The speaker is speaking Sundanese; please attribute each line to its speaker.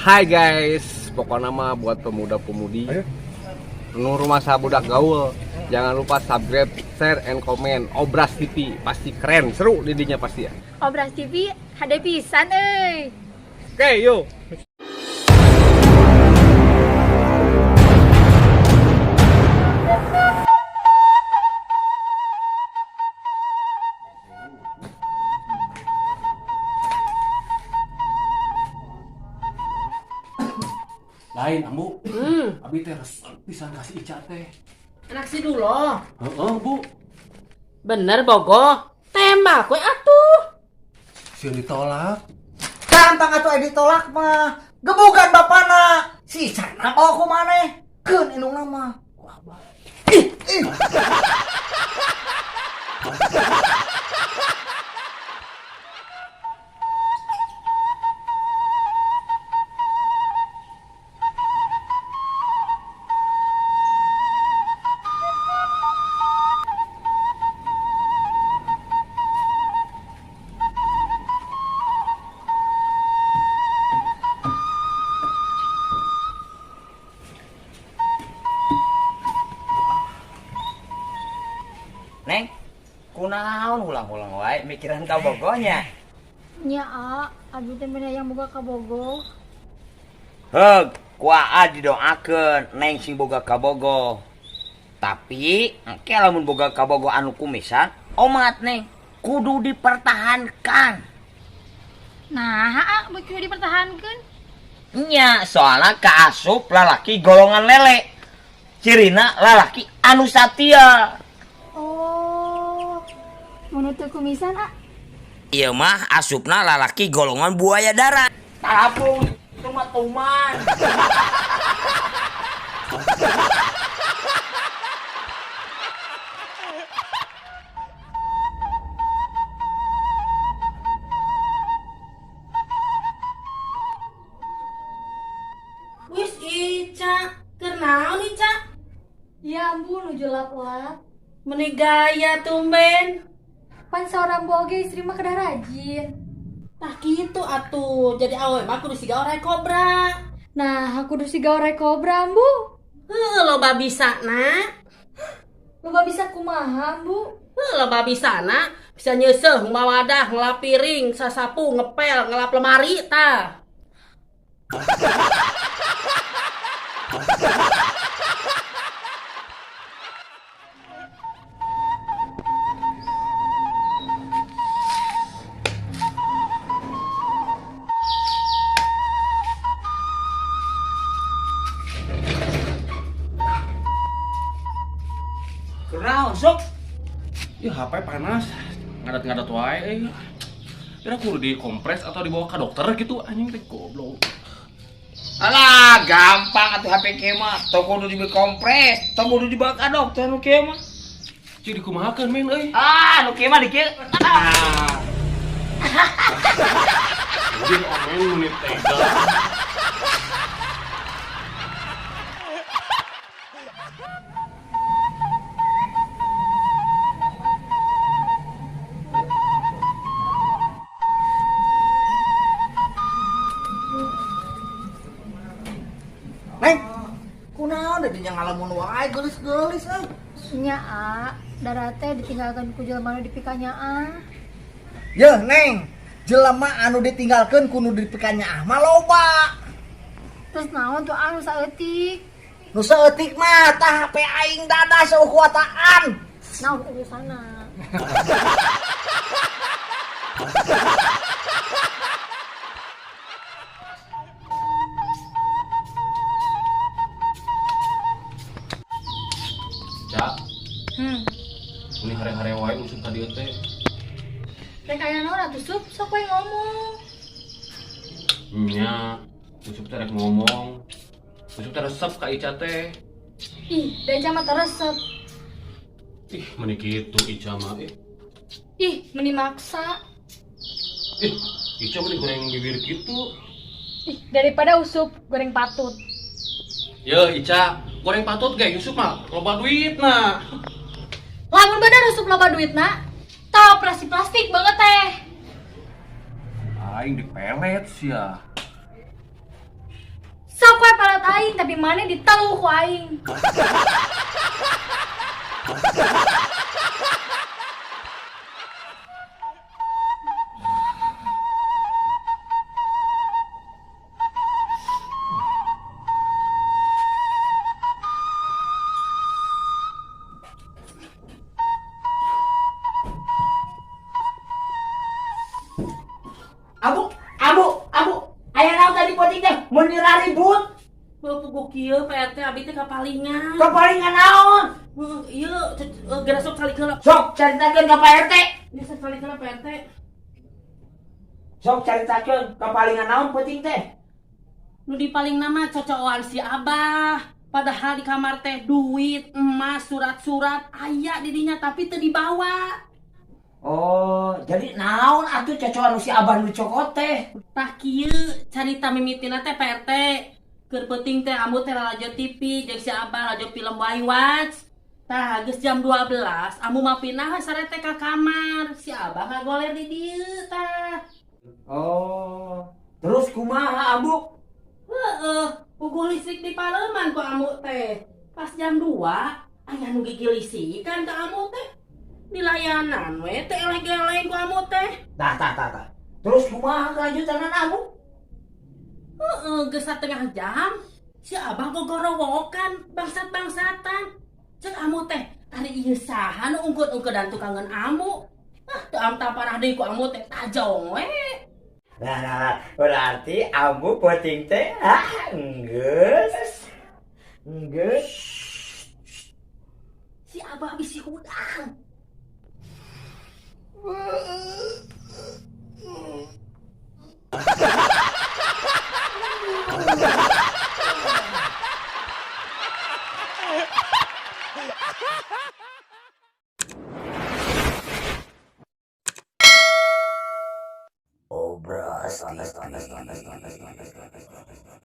Speaker 1: Hai guys, pokoknya mah buat pemuda-pemudi nu rumasa budak gaul, jangan lupa subscribe, share, and comment Obras TV, pasti keren, seru didinya pasti ya.
Speaker 2: Obras TV hade pisan euy.
Speaker 1: Oke, yuk. Lain ambu, abi teh resep pisan ka si Ica teh.
Speaker 3: Anak si dulu.
Speaker 1: Heeh, Bu.
Speaker 3: Bener bogoh. Tembak we atuh.
Speaker 1: Sieun ditolak.
Speaker 4: Gampang atuh aya ditolak mah. Gebugan bapana. Si Icana bawa ku maneh. Keun indungna mah. Ku abah. Ih, ih.
Speaker 5: Neng, kunaon ulang-ulang wae mikiran kabogohnya.
Speaker 2: Nya a, abi teh meni hayang boga kabogoh.
Speaker 5: Heug, ku aa didoakeun Neng sing boga kabogoh. Tapi engke lamun boga kabogoh anu kumisan, omat Neng, kudu dipertahankan.
Speaker 2: Nah, a, kudu dipertahankeun.
Speaker 5: Nya, soalna kaasup lalaki golongan lele. Cirina lalaki anu satia.
Speaker 2: Oh, mun teu kumisan a.
Speaker 5: Ieu mah asupna lalaki golongan buaya darat. Talapung, itu mah tuman.
Speaker 3: Wis Ica, keur naon Ica?
Speaker 2: Ya ambu nuju lap-lap.
Speaker 3: Meni gaya tumben.
Speaker 2: Pan saurang boge istri mah kedah rajin.
Speaker 3: Tah kitu atuh, jadi awewe mah kudu siga orai kobra.
Speaker 2: Nah, aku kudu siga orai kobra, Ambu.
Speaker 3: Heuh, loba bisana.
Speaker 2: Loba bisa kumaha, Ambu?
Speaker 3: Heuh, loba bisana, bisa nyeuseuh, ngumawadah, ngelap piring, sasapu, ngepel, ngelap lemari tah.
Speaker 5: Kunaon sok?
Speaker 1: Ya HP panas, ngadat-ngadat wae euy. Kira kudu dikompres atau dibawa ke dokter gitu anjing teh goblok.
Speaker 5: Alah, gampang atuh HP kieu mah. Tong kudu dikompres, tong kudu dibawa ka dokter nu kieu mah.
Speaker 1: Cik dikumahakeun men euy.
Speaker 5: Ah, nu kieu mah dikieu. Ah.
Speaker 1: Anjing omen menit tega.
Speaker 4: Neng, kunaon deui nya ngalamun wae geulis-geulis euy.
Speaker 2: Nya a, darah teh ditinggalkan ku jelema nu dipikanyaah.
Speaker 4: Yeuh, Neng, jelema anu ditinggalkeun ku nu dipikanyaah mah loba.
Speaker 2: Terus naon tuh anu saeutik?
Speaker 4: Nu saeutik mah tah HP aing dadah seukuataan.
Speaker 2: Naon urusanna?
Speaker 1: Cak. Ini hare-hare wae usuk ka dieu teh.
Speaker 2: Rek aya naon atuh sup, sok we ngomong.
Speaker 1: Nya, usuk teh rek ngomong. Usuk teh resep ka Ica teh.
Speaker 2: Ih, da Ica mah teu resep.
Speaker 1: Ih, meni kitu Ica mah. Ih.
Speaker 2: Ih, meni maksa.
Speaker 1: Ih, Ica meni goreng bibir kitu.
Speaker 2: Ih, daripada usup goreng patut.
Speaker 1: Ye, Ica, goreng patut ge Yusuf mah loba duitna.
Speaker 2: Lamun bener usup loba duitna, tah operasi plastik banget teh.
Speaker 1: Aing dipelet sia.
Speaker 2: aing, tapi maneh diteluh ku aing.
Speaker 5: Ambu, ambu, ambu. Aya naon tadi peuting teh meuni ribut.
Speaker 3: Puguh kieu Pak RT, abi teh kapalingan.
Speaker 5: Kapalingan naon?
Speaker 3: Heuh, ieu geura sok calik heula.
Speaker 5: Sok caritakeun ka Pak RT.
Speaker 3: Ieu sok calik heula Pak RT.
Speaker 5: Sok caritakeun kapalingan naon peuting teh?
Speaker 3: Nu dipaling nama cocokan si Abah. Padahal di kamar teh duit, emas, surat-surat aya di dinya tapi teu dibawa.
Speaker 5: Oh, jadi naon atuh cocokan nu si Abah nu cokot teh?
Speaker 3: Tah kieu carita mimitina teh Pak RT. Keur peuting teh ambu teh lalajo TV jeung si Abah lalajo film Waiwatch. Tah geus jam 12, ambu mah pindah we sare teh ka kamar. Si Abah ngagoler di dieu tah.
Speaker 5: Oh, terus kumaha ambu?
Speaker 3: Heeh, puguh listrik di pareuman ku ambu teh. Pas jam 2, aya nu gigilisikan ka ambu teh. Dilayanan we teh eleh-geleng ku ambu teh.
Speaker 5: Tah tah tah tah. Terus kumaha kelanjutan ambu?
Speaker 3: Heeh, geus satengah jam si Abah gogorowokan bangsat-bangsatan. Cek ambu teh, ari ieu saha nu ungkeut-ungkeudan tukangeun ambu? Ah, teu amta parah deui ku ambu teh tajong we.
Speaker 5: Nah, nah, nah, berarti ambu peuting teh ah enggeus. Enggeus.
Speaker 3: Si Abah bisi hudang.
Speaker 5: Obras TV.